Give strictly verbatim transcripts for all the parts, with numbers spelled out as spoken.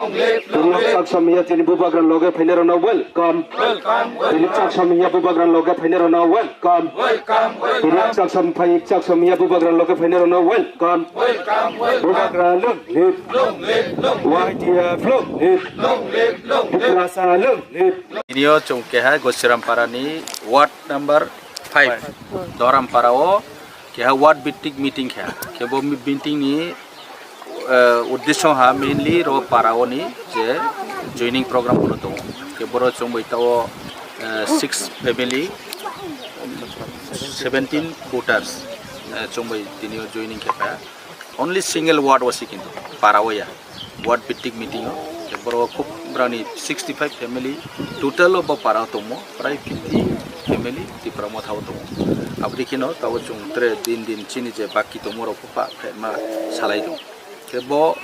Tini chak samya chini bubagra loge phainai rokno welcome. Tini chak samya bubagra loge phainai rokno welcome. Tini chak sam phai chak samya bubagra loge phainai rokno welcome. Bubagra long live. Y T F long live. Tiprasa long live. Tinio chwng keha Gosiram Para ni ward number five Doram Para o keha ward bhitik meeting kha. Kebo meeting ni eh, uddesho ha mainly ro para oni je joining program hwnwi tongo. Khe boro chwngbai tao, eh, six family, seventeen voters, eh, chwngbai tinio joining khe kha. Only single ward wasi kintu para o ya. Ward bhitik meeting o. Khe boro khub brani sixty five family total o bo para o tongmo. Prai fifty family Tipra Motha o tongo. Aboni kheno tao chwng tre din din chini je baki tongmo rok pha pha ma salai tongo. Khe bo,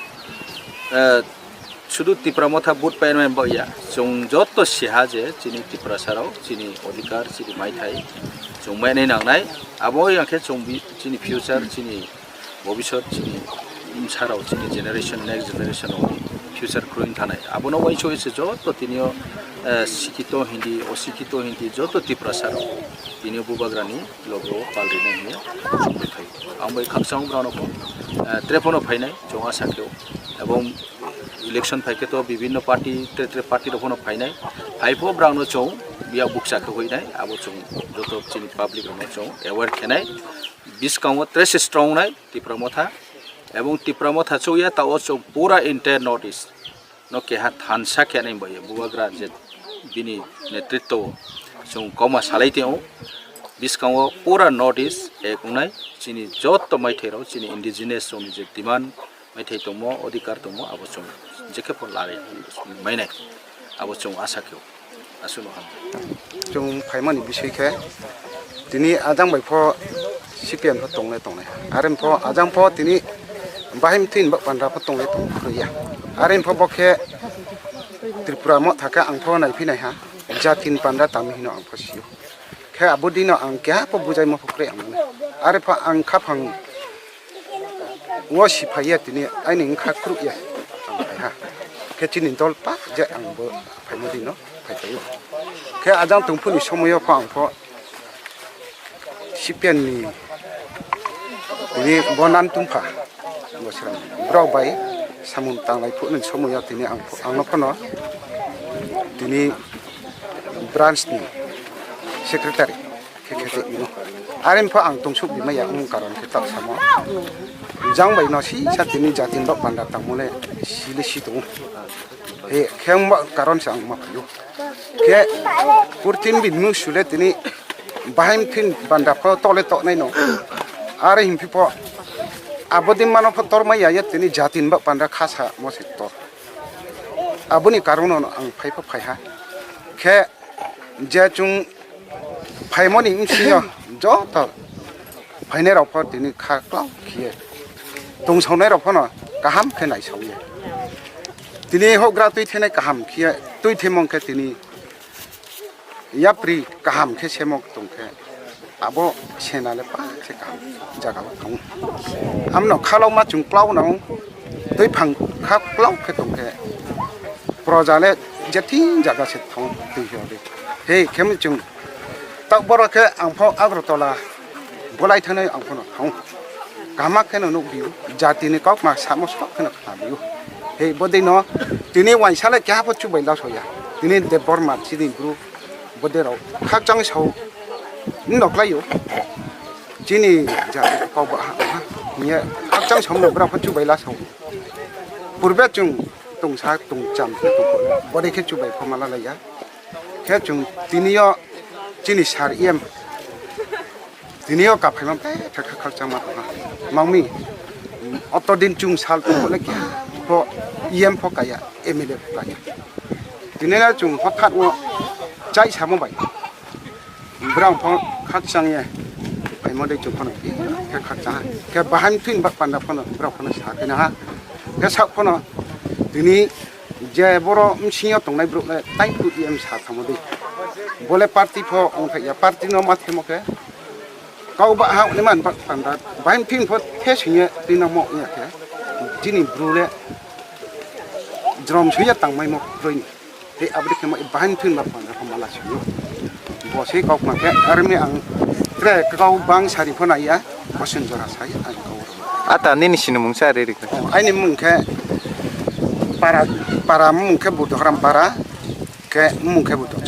eh, sudu Tipra Motha vote painai bo ya. Chwng joto siha je chini Tiprasa rok, chini odhikar, chini maithai chwng mainai nangnai. Abo ya khe chwng bi-, chini future, chini bobisot, chini bwsarok, chini generation, next generation rok future khwlwng thanai. Abono uaiso se joto tinio, eh, sikito hindi, osikito hindi, joto Tiprasa rok tinio bubagrani logo pal rwna hiya chukwi khai. Ang bai khakchang brano pho, eh, telephone o phainai, chwng asa khe. Ebong election phai khe to bibhinno party, tre tre party rok phono phainai. Phai pho brano chwng biya bukcha khe hoinai, abo chwng joto chini public rokno chwng aware khenai. Biskango tres strong nai Tipra Motha. Ebong Tipra Motha chukya ta o chwng pura entire North East no keha thansa khe nai bai bubagra je bini netritwo chwng koma salai teo. Biskango pura North East ek wngnai chini joto maithai rok chini indigenous rokni je demand maithai tongmo, odhikar tongmo, abo chwng jekhe pho lari mainai, abo chwng asa khe o. Aswkno ham. Chwng phaimani biswi khe tini ajang bai pho C P M pho tongle tongnai. Are pho ajang pho tini bahim tin ba pandra pho tongle tong ya. Are pho bo khe Tripura Motha khe ang pho nai phi nai ha. Jatin pandra tamo hino ang pho sio. Khe abo dino ang keha pho bujai ma pho kwrwi ang mano. Are pho ang khaphang o si phai ya tini aini wngkha kwrwi ya. Ang phai ha. Khe chini dol pa je ang bo phaima dino phai phai o. Khe ajang tongphuni somoyo pho ang pho C P M ni tini bo nan tungpha. Bo srang borok bai samung tanglai phunuk somoyo tini ang, ang no phano tini branch ni secretary khe khe tei ino. Are pho ang tungsuk bima ya wng karon khe tak samo. Jang bai no si sa tini jatin rok panda tangmole sile si tongo. He khe wngba karon se ang ma phaiyo. Khe purtim bini mung sule tini bahai mthin banda pho tole toknai no. Are himphi pho abodin mano pho tormai ya ya tini jatin ba panda khasa mo se tor. Aboni karono ang phai pho phai ha. Khe je chwng phaimani wngsingo joto phainai rok pho tini kha klau khiye tongsaunai rok phano kaham khe naisauya. Tini hokgra twi thenai kaham khiye twi themong khe tini yapri kaham khe semok tong khe abo senale pa se kaham jaga o thang. Amno khalok ma chwng klau nang twi phang kha klau khe tong khe proja le je thing jaga se thang twi hode. He khe chwng tak boro khe ang pho Agartala bolai thanai ang phano thang. Kaham kheno nukbiyo, jatini kokma samo sok kheno khnabio. He bodino tini waisale keha pho chubai lasoya. Tini Debbarma chini bru boderok khakchang sao noklaio. Chini jati kokba ha ha. Niya khakchang sao no bra pho chubai lasao. Purbe chwng tongsa tongcham khe tongkho. Bode khe chubai pho mala laiya. Khe chwng tiniyo chini sar E M Tini o kaphaima bethak kha khakchangma tongha. Mangmi, mm, oto din chwng sal tongphole khe pho E M pho kaya, M L A pho kaya. Tini na chwng hothat o chai samo bai. Brang pho khakchang ye. Phaimo de chwng phano khe khakchang. Khe bahai thwin bak panda phano brang phano sa khe na ha. Khe sak phano tini je boro msing yo tongnai bro le tai phu E M sa thamo de. Bole party pho ongthai ya, party no ma themo khe. Kau ba ha ni man bak panda, bain phin pho the sing ye twi nang mo ya khe. Chini bru le Jrom suya tangmai mo broi ni. Tei abri khe mo bahai thun ba pondro ko mala suyo. Bo sei kok ma khe army ang tre kau bang sari pho naiya. Bosen jora sai ang kau. Ata nini sinimung sa re ri khe. Aini mung khe para para mung khe Buddha Haram para khe mung khe Buddha.